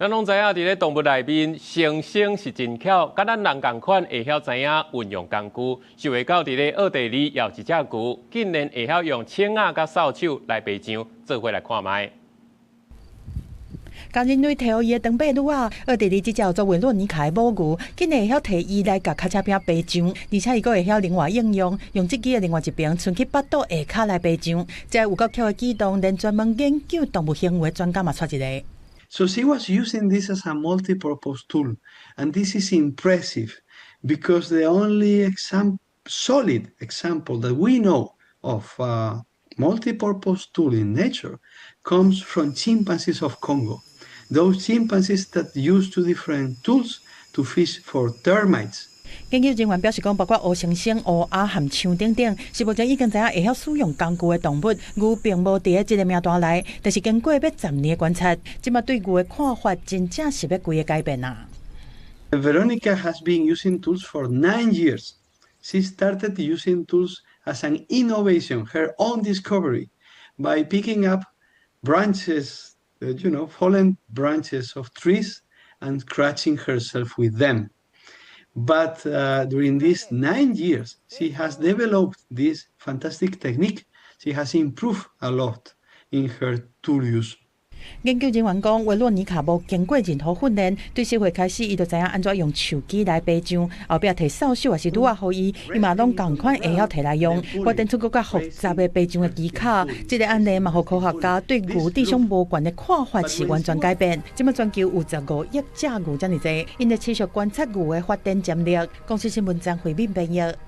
咱攏知影，佇咧動物內面，猩猩是真巧，佮咱人仝款會曉知影運用工具。想袂到佇咧奧地利有一隻牛，竟然會曉用銃仔佮掃帚來爬牆，做伙來看覓。共人類提予伊的長臂驢仔，奧地利這隻叫做維洛尼卡的母牛，竟然會曉提伊來共跤車餅爬牆，而且伊閣會曉靈活應用，用這支的另外一邊伸去腹肚下跤來爬牆。這有夠巧的舉動，連專門研究動物行為的專家嘛𤆬一个。 So she was using this as a multi-purpose tool, and this is impressive because the only solid example that we know of a multi-purpose tool in nature comes from chimpanzees of Congo. Those chimpanzees that use two different tools to fish for termites. 研究人員表示講，包括烏猩猩、烏鴉和象等等，是目前已經知影會曉使用工具的動物。牛並無佇咧這个名單內，但是經過欲10年的觀察，這馬對牛的看法真正是欲規个改變啊。 Veronica has been using tools for 9 years. She started using tools as an innovation, her own discovery, by picking up branches, fallen branches of trees and scratching herself with them. But during these 9 years, she has developed this fantastic technique. She has improved a lot in her tool use. 研究人員講，維洛尼卡無經過任何訓練，對4歲開始，伊就知影按怎用樹枝來爬牆，後壁提掃帚抑是鋁仔予伊，伊嘛攏仝款會曉提來用，發展出閣較複雜的爬牆的技巧。這个案例嘛，予科學家對牛智商無懸的看法是完全改變。這馬全球有15億隻牛遮爾濟，𪜶咧持續觀察牛的發展潛力。公視新聞張惠敏編譯。